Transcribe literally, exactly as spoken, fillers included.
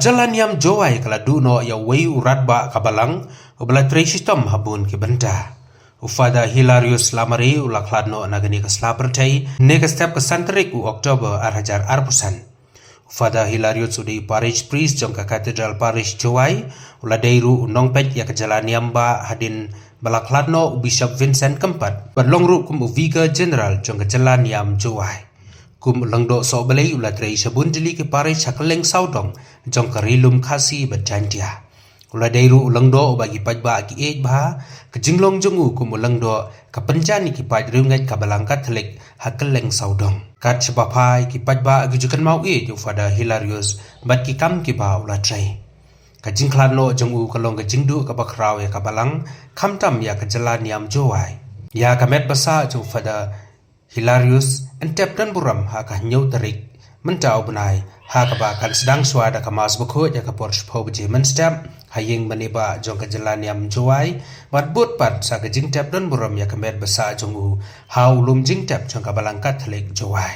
Jylla niam Jowai ka la duh noh ïa uwei u radbah ka balang uba la trei shitom ha bun ki bynta. U Father Hilarius Lamare u la khlad noh na kane ka sla pyrthei ne ka step ka san tarik u October ar hajar arphew san. U Father Hilarius u dei u parish priest jong ka Cathedral Parish Jowai, u la dei ruh u nongpeit ïa ka jylla niam bah hadien ba la khlad noh u Bishop Vincent Kympat, bad long ruh kum u Vicar General jong ka jylla niam Jowai. Kum u lyngdoh sohblei u la trei sha bun jylliew ki parish ha kylleng sawdong jong ka Ri Lum Khasi bad Jaintia. U la dei ruh u lyngdoh uba ki paidbah ki ïeit bha, ka jinglong jong u kum u lyngdoh ka pynjan ïa ki paid riewngeit ka Balang Katholik ha kylleng sawdong. Kat shaba phai ki paidbah ki ju kynmaw ïeit ïa u Father Hilarius bad ki kam kiba u la trei. Ka jingkhlad noh jong u ka long ka jingduh kaba khraw ïa ka balang, khamtam ïa ka jylla niam Jowai. Ïa ka met ba sah jong u Father Hilarius yn tep don burom ha ka hynñiew tarik mynta u bnai, ha kaba kan sdang shuwa da ka Mass bakhuid ha ka por shiphew baje mynstep ha ïing bneng bah jong ka jylla niam Jowai, bad bud pat sa ka jingtep don burom ïa ka met ba sah jong u ha u lum jingtep jong ka Balang Katholik Jowai.